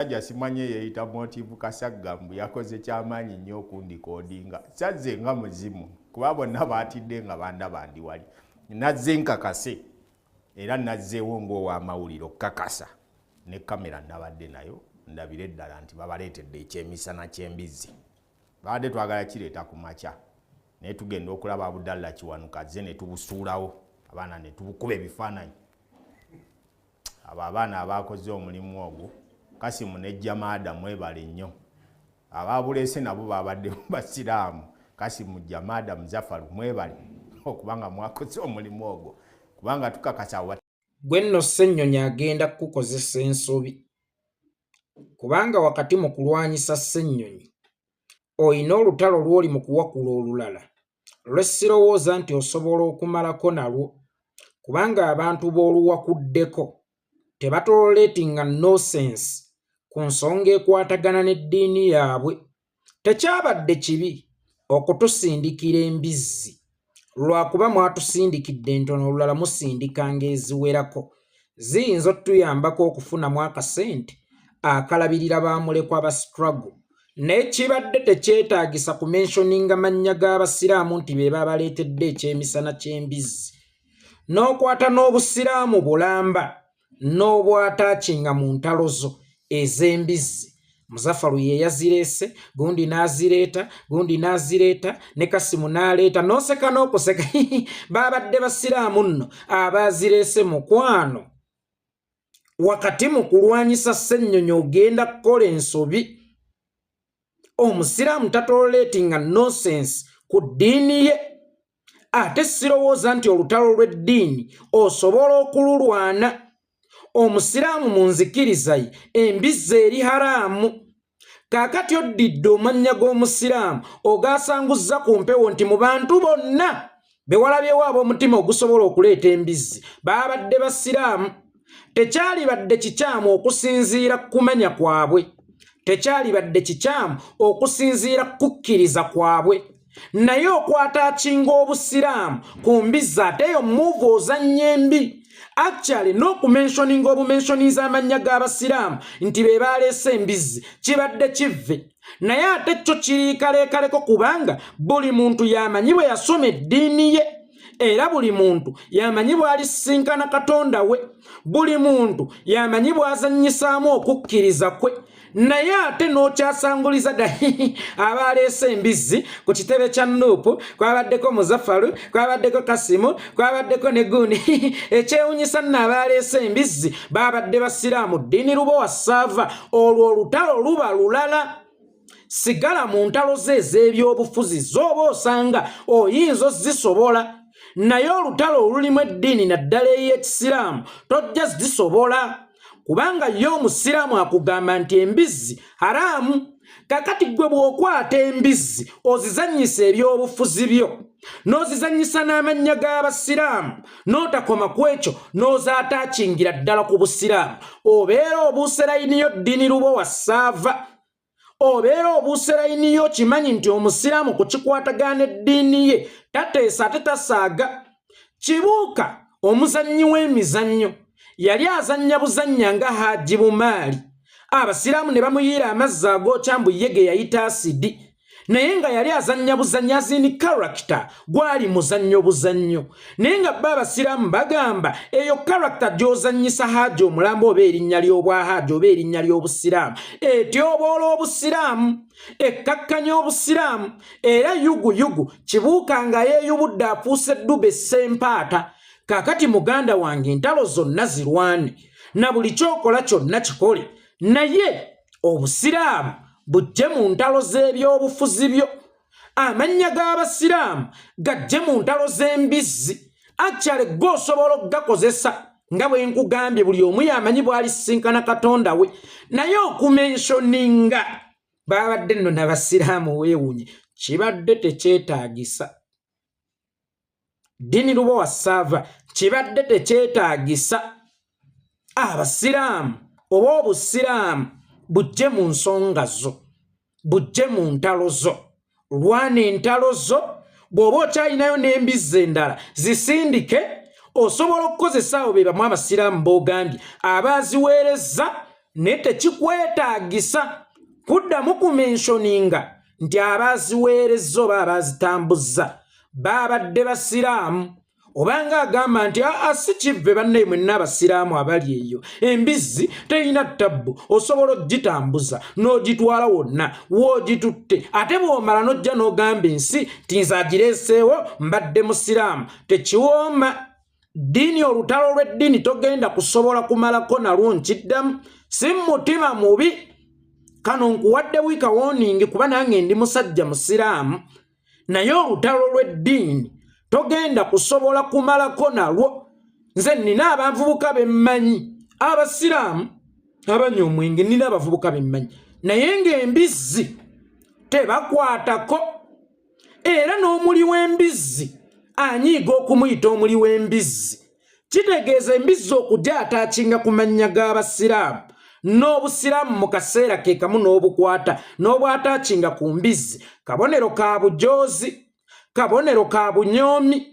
Omusajja simanyi eyeeyita Motive Kasagga mbu yakoze kyamaanyi nnyo okundikodinga. Sazze nga muzimu kuba bonna baatidde nga bandaba ndi wali. Nazze nkakase era nazzeewo ng'ow'amawulire okukakasa ne kamera nabadde nayo ndabire ddala nti babaleetedde ekyemisana ky'embizzi. Babadde twagala kireeta ku makya naye tugenda okulaba Abudallah Kiwanuka azze ne tubusuulawo abaana ne tubukuba ebifaananyi. Abo abaana abaakoze omulimu ogwo Kasimu ne Jamada mwebale nnyo. Abaabuleese nabo babadde basiraamu. Kasimu, Jamada, Muzafaru mwebale okubanga mwakoze omulimu ogwo kubanga tukakasa. Gwe nno Ssennyonyi agenda kukukozesa ensobi kubanga wakati mu kulwanyisa Ssennyonyi olina olutalo lw'oli mu kuwakula olulala lwe sirowooza nti osobola okumalako nalwo kubanga abantu b'oluwakuddeko tebatololeetinga nonsense ku nsonga ekwatagana n'eddiini yaabwe. Tekyabadde kibi okutusindikira embizzi lwakuba mwatusindikidde ntono olulala musindikanga eziwerako ziyinza otuyambako okufunamu akasente akalabirira bamulekwa ba struggle naye kibadde tekyetaagisa kumentioninga mannya g'abasiraamu nti be babaleetedde ekyemisana ky'embizzi n'okwata n'obusiraamu bulamba n'obwataakinga mu ntalo zo ez'embizzi. Muzafaru ye yazireese, gundi n'azireeta, gundi n'azireeta, ne Kasimu n'aleeta, n'oseka n'okuseka. Baabadde basiraamu nno abaazireese mukwano. Wakati mu kulwanyisa Ssennyonyi ogenda kukola ensobi. Omusiraamu tatololeetinga nonsense ku ddiini ye ate sirowooza nti olutalo lw'eddiini osobola okululwana. Omusiraamu mu nzikiriza ye embizzi eri haraamu. Kaakati oddidde omannya g'omusiraamu ogaasanguzza ku mpewo nti mu bantu bonna be walabyewo ab'omutima ogusobola okuleeta embizzi baabadde basiraamu. Tekyalibadde kikyamu okusinziira ku kumanya kwabwe, tekyalibadde kikyamu okusinziira ku kukkiriza kwabwe, naye okwataakinga obusiraamu ku mbizzi ate eyo muuvu ozannya embi. Actually n'okumentioninga obumentioninza amannya g'abasiraamu nti be baleese embizzi kibadde kivve, naye ate kyo kiriikaleekaleko kubanga buli muntu yamanyi bwe yasoma eddiini ye era buli muntu yamanyi bw'alisisinkana Katonda we, buli muntu yamanyi bw'azannyisaamu okukkiriza kwe. Naye ate n'okyasanguliza dda abaaleese embizzi ku kitebe kya Nuupu kwabaddeko Muzafaru, kwabaddeko Kasimu, kwabaddeko ne gundi. Ekyewunyisa nno abaaleese embizzi baabadde basiraamu. Ddiini Lubowa Saava, olwo olutalo luba lulala. Sigala mu ntalo ze ez'ebyobufuzi z'oba osanga oyinza ozisobola, naye olutalo olulimu eddiini naddala ey'ekisiraamu tojja zisobola kubanga ye omusiraamu akugamba nti embizzi haraamu. Kakati gwe bw'okwata embizzi ozizannyisa ebyobufuzi byo n'ozizannyisa n'amannya g'abasiraamu n'otakoma ku ekyo n'ozaataakingira ddala ku busiraamu, obeera obuuse layini yo ddiini Lubowa Saava, obeera obuuse layini yo. Okimanyi nti omusiraamu ku kikwatagana eddiini ye tateesa ate tasaaga. Kibuuka omuzannyi w'emizannyo yali azannya buzannya nga Haji Bumaali, abasiraamu ne bamuyiira amazzi agookya mbu ye ge yayita asidi, naye nga yali azannya buzannya azini character, gwali muzannyo buzannyo, naye nga bo abasiraamu bagamba eyo character gy'ozannyisa Haji omulambo oba erinnya ly'obwahaaji oba erinnya ly'obusiraamu etyoboola obusiraamu, ekkakkanya obusiraamu. Era yugu yugu Kibuuka nga yeeyubudde afuuse ddube Ssempaata. Kaakati muganda wange, entalo zonna zirwane na buli kyokola kyonna kikole, naye obusiraamu bujje mu ntalo z'ebyobufuzi byo, amannya g'abasiraamu gajje mu ntalo z'embizzi. Akyale gwe osobola okugakozesa nga bwe nkugambye, buli omu yamanyi bw'alisisinkana Katonda we, naye okumentioninga babadde nno nabasiraamu weewuunye kibadde tekyetaagisa. Ddiini Lubowa Saava, kibadde tekyetaagisa abasiraamu oba obusiraamu bujje mu nsonga zo, bujje mu ntalo zo. Lwana entalo zo, bw'oba okyalinayo n'embizzi endala zisindike, osobola okukozesa abo be bamu abasiraamu b'ogambye abaaziweereza. Naye tekikwetaagisa kuddamu kumenshoninga nti abaaziweerezza oba abaazitambuzza baabadde basiraamu, obanga agamba nti aa si kivve. Bannaye mwenna abasiraamu abali eyo, embizzi terina ttabbu, osobola ogitambuza n'ogitwala wonna w'ogitutte, ate bw'omala n'ojja n'ogamba ensi nti nze agireeseewo mbadde musiraamu. Tekiwooma. Ddiini, olutalo lw'eddiini togenda kusobola kumalako nalwo. Nkiddamu, si mutima mubi, kano nkuwadde weak warning, kuba nange ndi musajja musiraamu, naye olutalo lw'eddiini togenda kusobola kumalako nalwo. Nze nina abavubuka bemmanyi abasiraamu abanywa omwenge, nina abavubuka bemmanyi, naye ng'embizzi tebakwatako, era n'omuli w'embizzi anyiiga okumuyita omuli w'embizzi. Kitegeeza embizzi okujja ataakinga ku mannya g'abasiraamu n'obusiraamu mu kaseera ke kamu n'obukwata n'obwataakinga ku mbizzi, kabonero ka bujoozi, kabonero ka bunyoomi.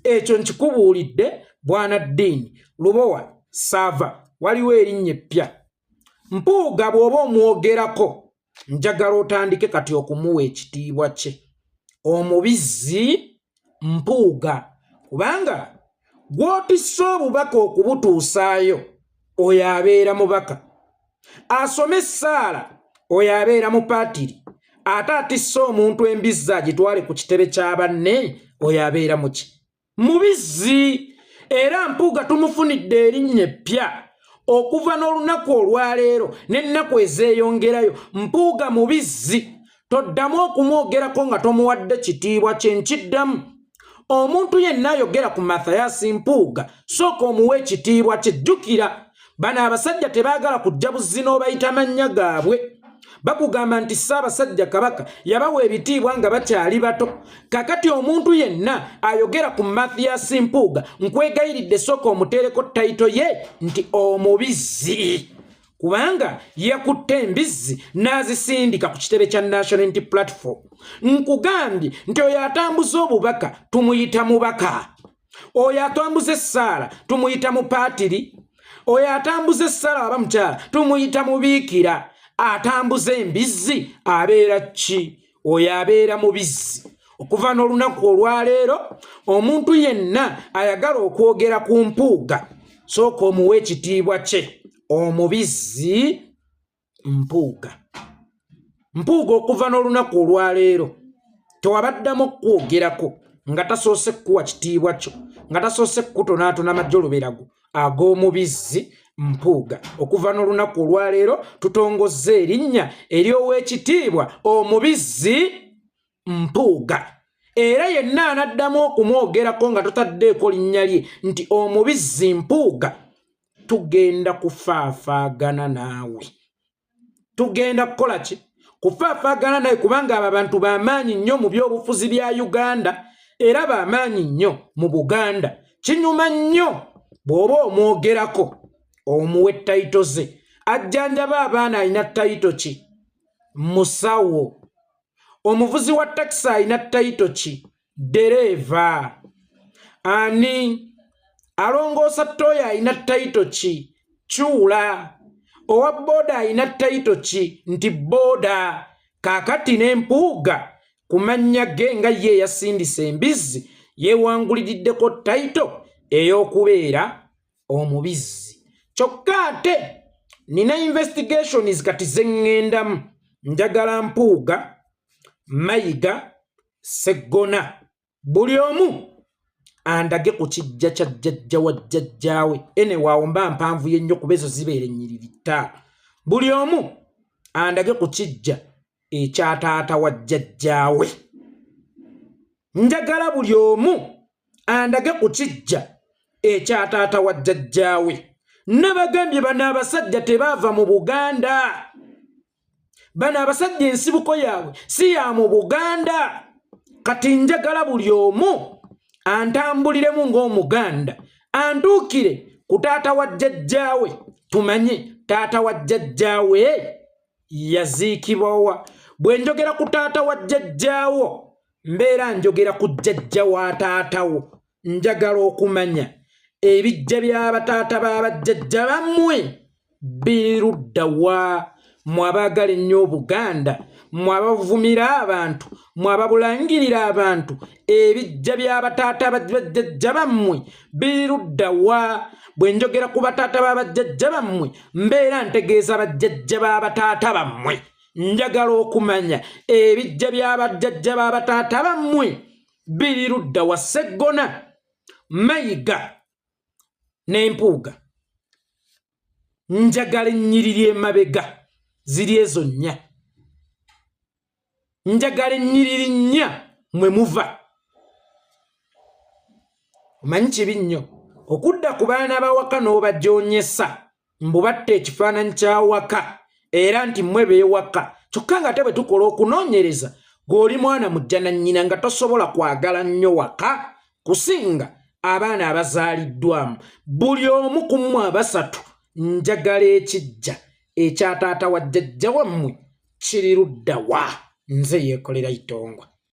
Ekyo nkikubuulidde, bwana ddiini Lubowa Saava. Waliwo erinnya eppya, Mpuuga. Bw'oba omwogerako, njagala otandike kati okumuwa ekitiibwa kye, omubizzi Mpuuga, kubanga gw'otisse obubaka okubutuusaayo oyo abeera mubaka, asoma essaala oyo abeera mupaatiri, ate atisse omuntu embizzi agitwale ku kitebe kya banne oyo abeera muki? Mubizzi. Era Mpuuga tumufunidde erinnya eppya okuva n'olunaku olwaleero n'ennaku ezeeyongerayo, Mpuuga mubizzi. Toddamu okumwogerako nga tomuwadde kitiibwa kye. Nkiddamu, omuntu yenna ayogera ku Mathayasi Mpuuga, sooka omuwa ekitiibwa kye. Jjukira, bano abasajja tebaagala kujja buzzi n'obayita mannya gaabwe. Bakugamba nti Ssaabasajja Kabaka yabawa ebitiibwa nga bakyali bato. Kakati omuntu yenna ayogera ku Mathias Mpuuga, nkwegayiridde, sooka omuteereko title ye nti omubizzi, kubanga yakutte embizzi n'azisindika ku kitebe kya National Unity Platform. Nkugambye nti oyo atambuza obubaka tumuyita mubaka, oyo atambuza essaala tumuyita mupaatiri, oyo atambuza essaala aba mukyala tumuyita mubiikira, atambuza embizzi abeera ki? Oyo abeera mubizzi. Okuva n'olunaku olwaleero, omuntu yenna ayagala okwogera ku Mpuuga, sooka omuwa ekitiibwa kye, omubizzi Mpuuga. Mpuuga, okuva n'olunaku olwaleero tewabaddamu okwogerako nga tasoose kukuwa kitiibwa kyo, nga tasoose kukutonaatona majjoloberago ag'omubizzi Mpuuga. Okuva n'olunaku olwaleero tutongozza erinnya ery'ow'ekitiibwa omubizzi Mpuuga, era yenna anaddamu okumwogerako nga totaddeeko linnya lye nti omubizzi Mpuuga, tugenda kufaafaagana naawe. Tugenda kukola ki? Kufaafaagana naye, kubanga abo abantu bamaanyi nnyo mu byobufuzi bya Uganda, era bamaanyi nnyo mu Buganda. Kinyuma nnyo bw'oba omwogerako omuwe title ze. Ajjanjaba abaana alina title ki? Musawo. Omuvuzi wa takisi alina title ki? Dereeva. Ani alongoosa ttooyi alina title ki? Kyula. Owa booda alina title ki? Nti booda. Kaakati n'Empuuga ku mannya ge nga ye eyasindisa embizzi, yeewanguliriddeko title ey'okubeera omubizzi. Kyokka ate nina investigations kati ze ŋŋendamu. Njagala Mpuuga, Mayiga, Seggona, buli omu andage ku kijja kya jjajja wa jjajjaawe. Enewaawo mba mpanvu yennyo, kuba ezo zibeera ennyiriri 5. Buli omu andage ku kijja ekya taata wa jjajjaawe. Njagala buli omu andage ku kijja ekya taata wa jjajjaawe. Nabagambye, bano abasajja tebaava mu Buganda. Bano abasajja ensibuko yaabwe si ya mu Buganda. Kati njagala buli omu antambuliremu ng'Omuganda, antuukire ku taata wa jjajjaawe, tumanye taata wa jjajjaawe yaziikibwawa. Bwe njogera ku taata wa jjajjaawo, mbeera njogera ku jjajja wa taatawo. Njagala okumanya ebijja by'abataata b'abajjajja bammwe. Biri ludda wa? Mwe abaagala ennyo Obuganda, mwe abavumira abantu, mwe ababulangirira abantu, ebijja bya bataata bajjajja bammwe biri ludda wa? Bwe njogera ku bataata ba bajjajja bammwe, mbeera ntegeeza bajjajja ba bataata bammwe. Njagala okumanya ebijja bya bajjajja ba bataata bammwe biri ludda wa? Sseggona, Mayiga n'Empuuga, njagala ennyiriri emabega ziri ezo nnya. Njagala ennyiriri nnya mwe muva. Omanyi kibi nnyo okudda ku baana bawaka n'obajoonyesa mbu batta ekifaananyi kya waka, era nti mmwe beewaka, kyokka nga ate bwe tukola okunoonyereza gw'oli mwana mujja na nnyina nga tosobola kwagala nnyo waka kusinga abaana abazaaliddwamu. Buli omu ku mmwe abasatu, njagala ekijja ekya taata wa jjajja wammwe kiri ludda wa? Nze Yeekolera Itongwa.